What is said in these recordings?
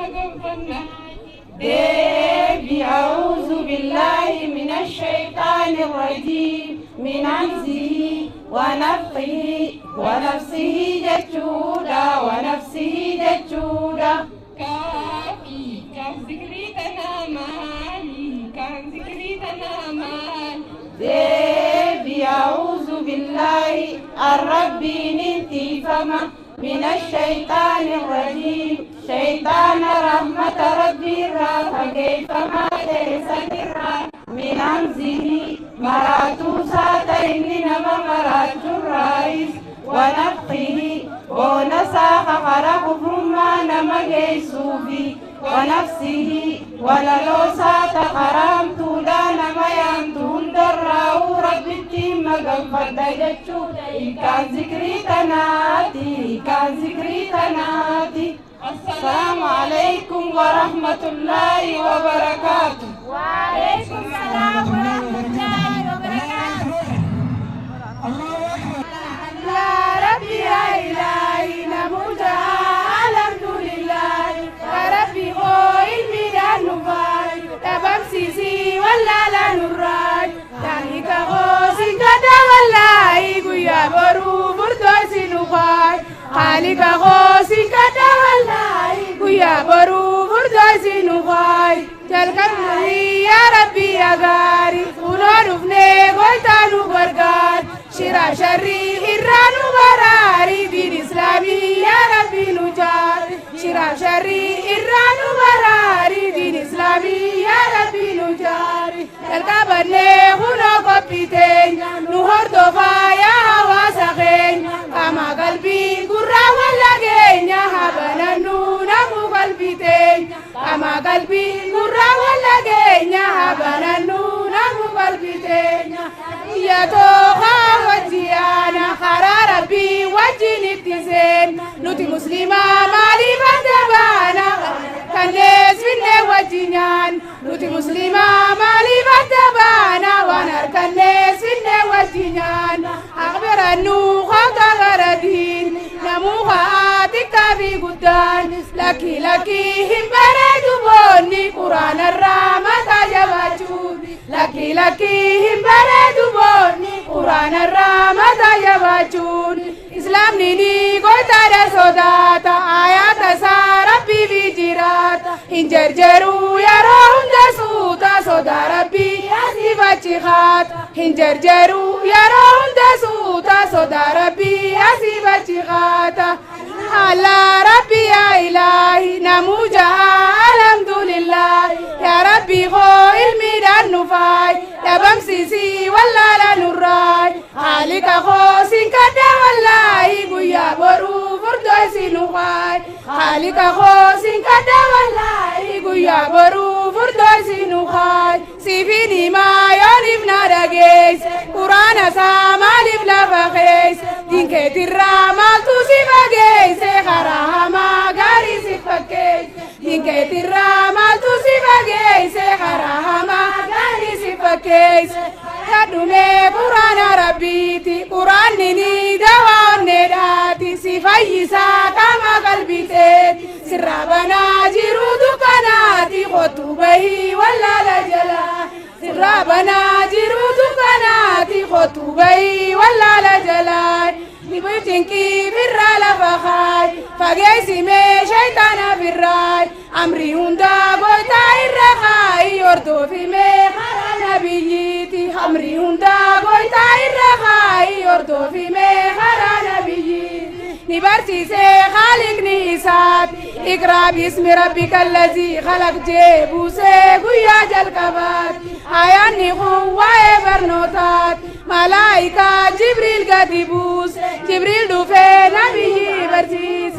Maganfanna. Deebi أعوذ بالله من الشيطان الرجيم من همزه ونفخه ونفسه jechuudha ونفسه jechuudha. Kaafi kan zikrii tanaa maali kan zikrii tanaa maali. Deebi أعوذ بالله الربين انتفما من الشيطان الرجيم شيطان رحمة ربي فكيف ما تيسن من همزه مراتو ساتين نما مرات الرئيس ونفخه ونساخ خرق ما نما جيسوفي ونفسه وللو سات خرام تولا نما يامتون دراو ربي مغفر جچو كان ذكري تناتي كان ذكري تناتي. السلام عليكم ورحمة الله وبركاته. وعليكم السلام ورحمة الله وبركاته. الله أكبر. لا ربي يا إلهي نموت الحمد لله يا ربي هو الميدان نفاي تبمسيسي ولا لا نراي تاني كغوسي كدا والله قيا برو بردوسي نفاي خالق غوسي كدا والله قيا برو بردوسي نفاي جلكمني يا ربي يا غاري ونورفني قلتانو برغار شرا شري إرانو براري دين إسلامي يا ربي نجار شرا شري إرانو براري دين إسلامي يا ربي نجار الكبرني هنا قبيتين نهر دوفا يا واسخين كما قلبي قرا ولا جينا هبنا نونمو قلبيتين كما قلبي قرا ولا جينا هبنا نونمو قلبيتين يا توخا وجيانا خرا ربي وجيني ابتزين نوتي مسلمة مالي بدبانا كنس من وجينان نوتي مسلمة مالي بدبانا وانا كنس من وجينان أخبر أنو خطا غردين نموها تكابي قدان لكي لكي هم بردو بوني قرآن الرحمة تجبجون لكي لكي هم بردو بوني قرآن الرحمة تجبجون إسلام نيني قلت صداتا آيات ربي في جراتا هنجرجرو يا روح دسوتا صدا ربي أسيبتشخات هنجرجرو يا روح دسوتا صدا ربي أسيبتشخاتا الله ربي يا إلهي نموجا الحمد لله يا ربي خو الميدان نفاي تبمسيسي ولا لا نراي خالق خو سنكدا والله قيا برو فردوسي نخاي خالق خو سنكدا والله قيا برو فردوسي نخاي سيفيني ما يونيف نارجيس قرآن سامالي بلا فخيس دين كتير ما توسي فجيس خرا ما غاري سفكيس دين كتير ما توسي فجيس خرا ما غاري سفكيس كدومي قرآن ربيتي قرآن ني دوان نداتي سفيسا كما قلبي تيت سرابنا جرو دكاناتي خطوبه ولا لجلا سرابنا جرو دكاناتي خطوبه ولا لجلا نبتنكي في الرالة فخاي فجيسي مي شيطانا في الراي أمري هندا قلتا الرخاي يردو في مي خرا نبيتي أمري هندا قلتا الرخاي يردو في مي خرا نبيتي نبرسي خالق نيسات اقرأ باسم ربك الذي خلق جيبو سيغويا جلقبات آيان قوة برنوتات ملائكة جبريل قدبوس جبريل دوفي نبي برسيس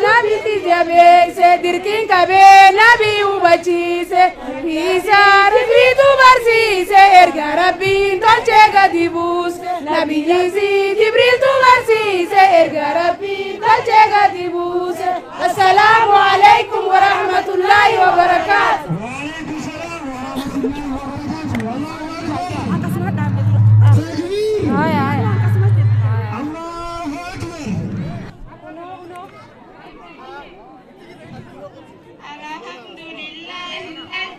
نبي تجابيس دركين كبي نبي وبچيس إيسا رفيتو برسيس إرجع ربي تلچه قدبوس نبي يزي جبريل تو برسيس إرجع ربي تلچه قدبوس. السلام عليكم ورحمة الله وبركاته. وعليكم السلام ورحمة الله وبركاته. الله أكبر. تكبير. الله أكبر.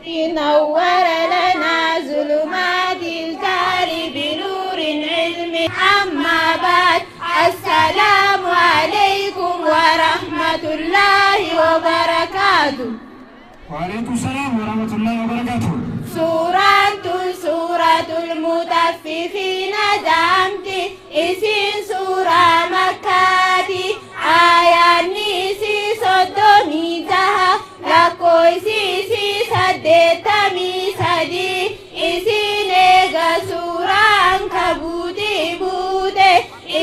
نور لنا ظلمات الجهل بنور علم. أما بعد، السلام عليكم ورحمة الله وبركاته. وعليكم السلام ورحمة الله وبركاته. Suuraan tun Suuratul Mutaffifiina jedhamti. Isiin suuraa Makkaati. Aayaanni isii 36, lakkoofsi isii 83. Isiin eega suuraa Ankabuutii buute.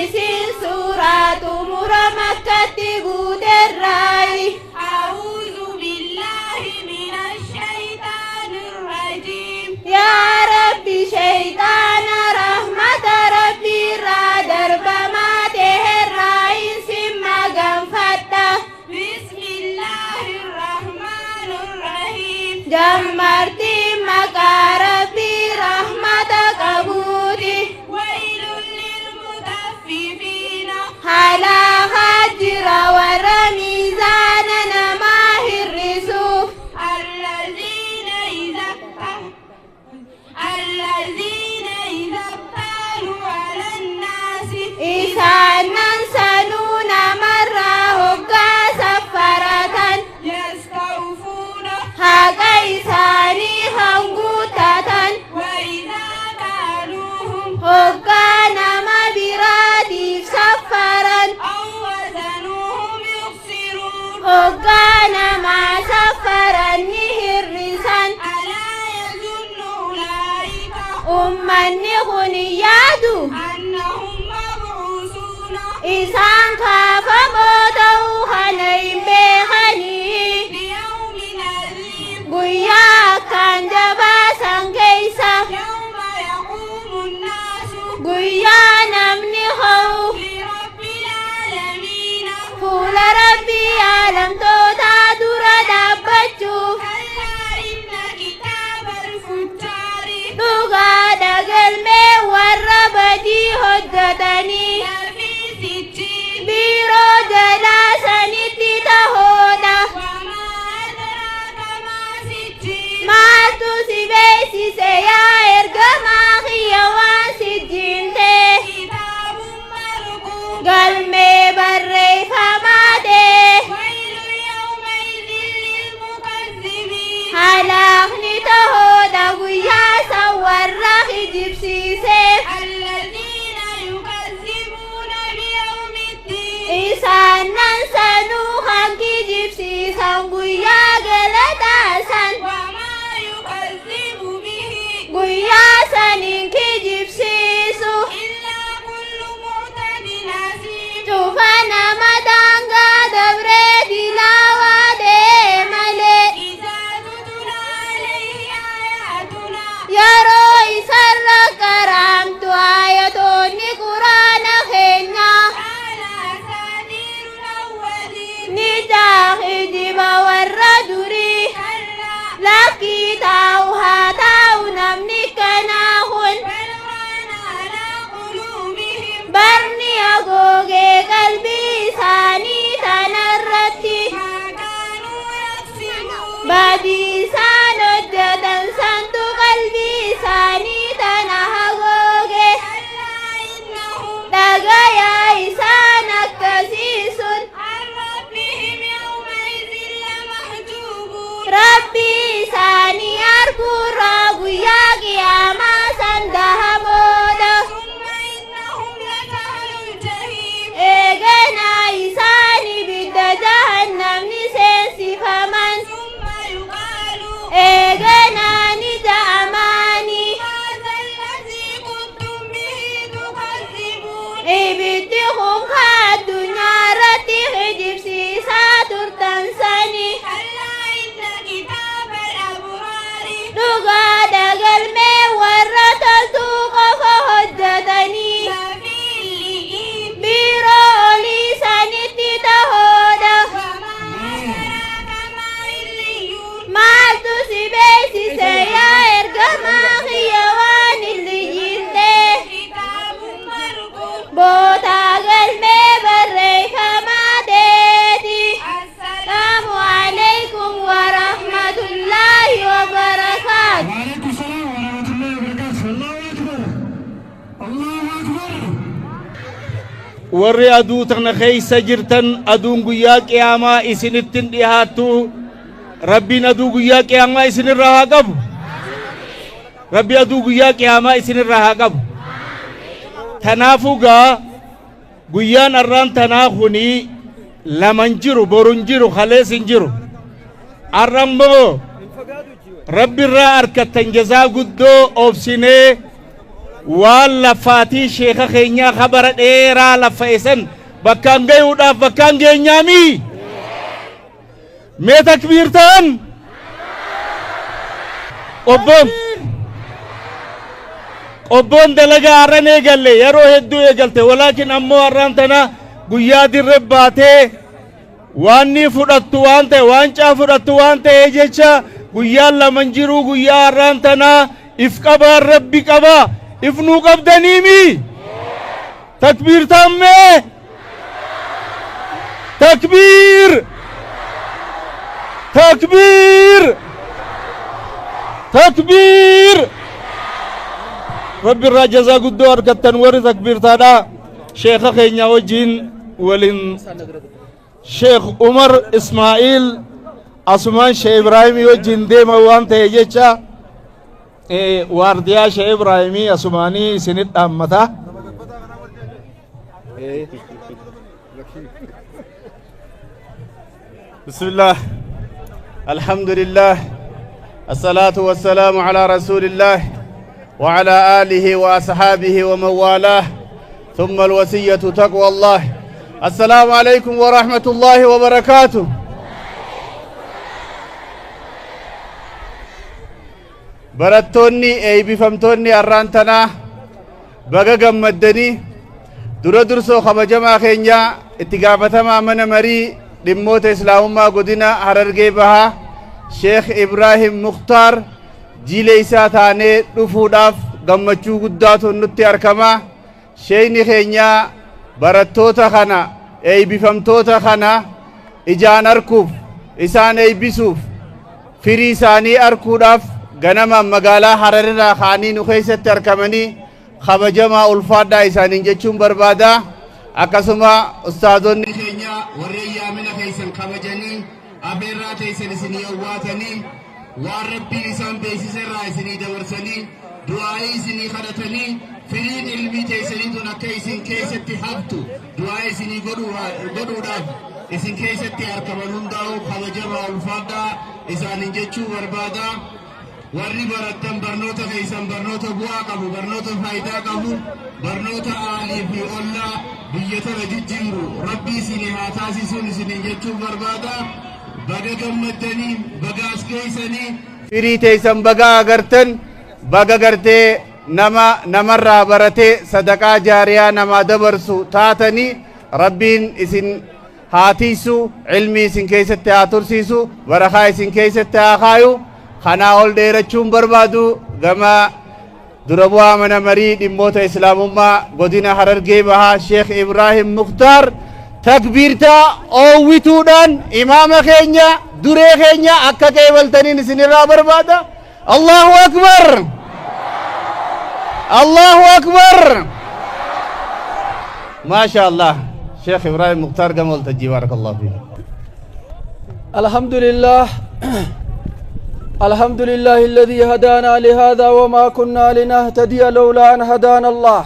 Isiin suuraa xumura Makkatti buuterraayi. أعوذ بالله من الشيطان الرجيم. Yaa Rabbi, shayxaana rahmata Rabbii irraa darbamaa ta'erraa isin maganfadha. بسم الله الرحمن الرحيم. Jammartii maqaa Rabbii rahmata qabuuti. ويل للمطففين. Halaakaa jira warra miizaana namaa hir'isuuf. الذين إذا اكتالوا على الناس. Isaan nan sanuu namarraa hoggaa saffaratan. يستوفون. Haqa isaanii hanguuttatan. وإذا كالوهم Hoggaa nama biraatiif saffaran. أو وزنوهم يخسرون. Hoggaa namaa saffaran ni hir'isan. ألا يظن أولئك Ummanni kun hin yaadu أنهم مبعوثون isaan kaafamoo ta'uu kana hin beekanii ليوم عظيم. Guyyaa akkaan jabaa san keessa. يوم يقوم الناس Guyyaa namni ho'u لرب العالمين. Fuula Rabbii aalamtootaa dura dhaabbachuuf. كلا، إن كتاب الفجار Dhugaadha, galmee warra badii hojjetanii لفي سجين. Biiroo jalaa sanitti tahoodha. وما أدراك ما سجين؟ Maaltu si beeksise yaa ergamaa kiyya waan sijjiin ta'e? كتاب مرقوم. Galmee barreeffamaa ta'e. ويل يومئذ للمكذبين. Halaakni tahoodha guyyaa san warra kijibsiiseef. الذين يكذبون بيوم الدين. Isaan nan sanuu kan kijibsiisan guyyaa galataa san. وما يكذب به Guyyaa saniin kijibsiisu إلا كل معتد أثيم. Cufa nama daangaa dabree dilaawaa ta'e malee. إذا تتلى عليه آياتنا. Yeroo isarra qaraamtu ayatoonni quraana keenyaa. قال أساطير الأولين. Ni jaahijiba warra durii. كلا. Lakkii, taa'u haa taa'u namni kanaa kun. بل ران على قلوبهم. Barni hagoogee qalbii isaanii tanarratti. ما كانوا يكسبون. Badii isaan hojjetan santu qalbii isaanii tana hagooge. كلا، إنهم Dhagayaa, isaan akkasii sun عن ربهم يومئذ لمحجوبون. Rabbii isaanii arguurraa guyyaa qiyaamaa san dahamoodha. ثم إنهم لصالو الجحيم. Eeganaa isaan ibidda jahannamni seensifaman. ثم يقال Eeganaa ni ja'amaani. هذا الذي كنتم به تكذبون. Ibiddi kun ka addunyaa irratti kijibsiisaa turtan sani. كلا، إن كتاب الأبرار Dhugaadha, galmee warra toltuu qofa hojjetanii لفي عليين. Biiroo olii sanitti tahoodha. وما أدراك ما عليون؟ Maaltu si beeksise yaa ergamaa kiyya waan illiyyiin ta'e? كتاب مرقوم. Bootaa galmee barreeffamaa ta'eeti. السلام Salaamu alaikum wa rahmatullaahi wa barakaatuh. Warri aduu tana keeysa jirtan, aduun guyyaa qiyaamaa isinittin dhihaattu. Rabbiin aduu guyyaa qiyaamaa isinirraa haa qabu. Rabbi aduu guyyaa qiyaamaa isinirraa haa qabu. Tanaafuu gaa guyyaan arraan tanaa kuni laman jiru, borun jiru, kalees hin jiru. Arrammoo Rabbi irraa arkattan jazaa guddoo. Obsinee waan lafaatii sheeka keenyaa kabara dheeraa laffa'e san bakkaan gayuudhaaf bakkaan geenyaamii. Mee takbiir ta'an. Qobboon qobboon dalagaa har'an eegalle yeroo hedduu eegalte, walaakin ammoo har'aan tana guyyaa dirre baatee waan ni fudhattu waan ta'e, waancaa fudhattu waan ta'e jecha guyyaan laman jiruu. Guyyaa har'aan tanaa if qabaan Rabbi qabaa if nuu qabdaniimi. Takbiir ta'ammee. Takbiir, takbiir, takbiir! Rabbi irraa jazaa guddoo argattan warri takbiirtaadha. Sheeka keenya wajjiin waliin Sheekh Umar Ismaa'iil asumaan Sheekh Ibraahimii wajjiin deema waan ta'e jecha waardiyaa Sheekh Ibraahimii asumaanii isinit dhaammata. بسم الله، الحمد لله، الصلاة والسلام على رسول الله وعلى آله وأصحابه ومن والاه، ثم الوصية تقوى الله. السلام عليكم ورحمة الله وبركاته. Barattoonni eeybifamtoonni arraan tanaa baga gammaddanii. Dura dursoo kabajamaa keenya itti gaafatamaa mana marii dhimmoota islaamummaa godina Harargee Bahaa Sheekh Ibraahim Muktaar jiilee isaa taanee dhufuudhaaf gammachuu guddaatu nutti argama. Sheekni keenya barattoota kana, eeybifamtoota kana ijaan arkuuf, isaan eeybisuuf, firii isaanii arkuudhaaf ganamaan magaalaa Hararirraa ka'anii nu keessatti argamanii kabajamaa ulfaadhaa isaaniin jechuun barbaada. Akkasuma ustaazonni keenya warreen yaamina keessan kabajanii afeerraa teessan isinii owwaatanii, waan Rabbiin isaan beeksise irraa isinii dabarsanii, du'aa'ii isinii kadhatanii, firiin ilmii teessanii tun akka isin keessatti haftu du'aa isinii godhuudhaaf isin keessatti argaman hundaa'u kabajamaa ulfaadhaa isaaniin jechuu barbaada. Warri barattan barnoota keessan barnoota bu'aa qabu, barnoota faayidaa qabu, barnoota aalii fi ollaa biyya tana jijjiiru Rabbi isinii haa taasisuun isiniin jechuun barbaada. Baga gammaddanii, baga as geessanii. Firii teessan baga agartan, baga gartee nama namarraa baratee sadaqaa jaariyaa namaa dabarsu taatanii. Rabbiin isin haa tiisu, ilmii isin keessatti haa tursiisu, barakaa isin keessatti haa kaayu. Kanaa ol dheerachuun barbaadu. Gama dura bu'aa mana marii dhimmoota islaamummaa godina Harargee Bahaa Sheekh Ibraahim Muktaar takbiirtaa oowwituudhaan imaama keenya, duree keenya akka qeebaltaniin isinirraa barbaada. Allahu akbar, Allahu akbar, maasha Allah. Sheekh Ibraahim Muktaar gama waltajjii. Baarakallahu fiik. الحمد لله، الحمد لله الذي هدانا لهذا وما كنا لنهتدي لولا أن هدانا الله،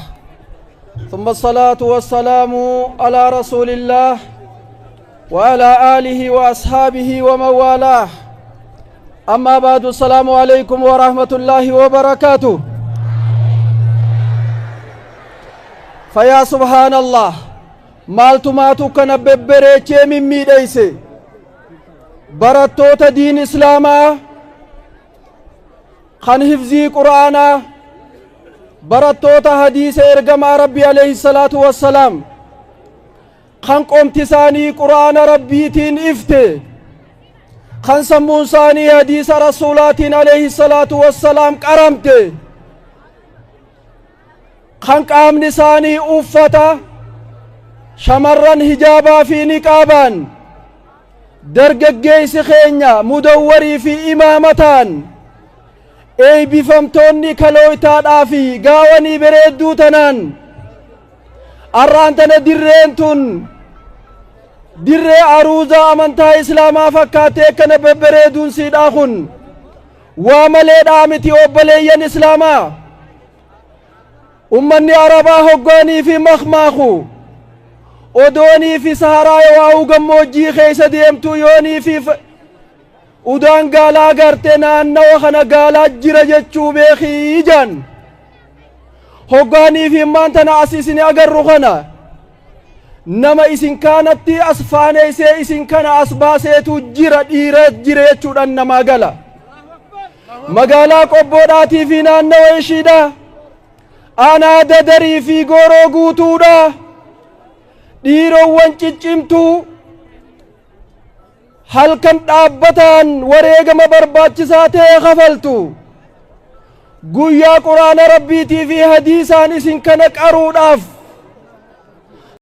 ثم الصلاة والسلام على رسول الله وعلى آله وأصحابه ومن والاه. أما بعد، السلام عليكم ورحمة الله وبركاته. فيا سبحان الله، maaltumaatu kana bebbereechee mimmiidheyse? Barattoota diin islaamaa kan hifzii qur'aanaa, barattoota hadiisa ergamaa Rabbii alayhi salaatu wassalaam, kan qomti isaanii qur'aana Rabbiitiin ifte, kan sammuun isaanii hadiisa rasuulaatiin alayhi salaatu wassalaam qaramte, kan qaamni isaanii uffata shamarran hijaabaa fi niqaabaan, dargaggeessi keenya mudawwarii fi imaamataan, eeybifamtoonni kalooytaadhaa fi gaawanii bareedduu tanaan Arraan tana dirreen tun dirree aruuzaa amantaa islaamaa fakkaattee akkana bebbereeduun siidhaa kun waa maleedhaa miti, obboleeyyan islaamaa. Ummanni arabaa hoggaanii fi makmaaku odoonii fi saharaa waa'uu gammoojjii keessa deemtu yoonii fi udaan gaalaa garte, naannawa kana gaalaa jira jechuu beekii jaan. Hoggaanii fi immaan tana as isin agarru kana nama isin kaanatti as faaneessee isin kana as baaseetu jira, dhiira jira jechuudhaan namaa gala. Magaalaa Qobboodhaatii fi naannawa ishiidha, aanaa Dadarii fi Gooroo guutuudha, dhiirowwan ciccimtuu halkan dhaabbataan wareegama barbaachisaa ta'e kafaltu, guyyaa quraana rabbiitii fi hadiisaan isin kana qaruudhaaf.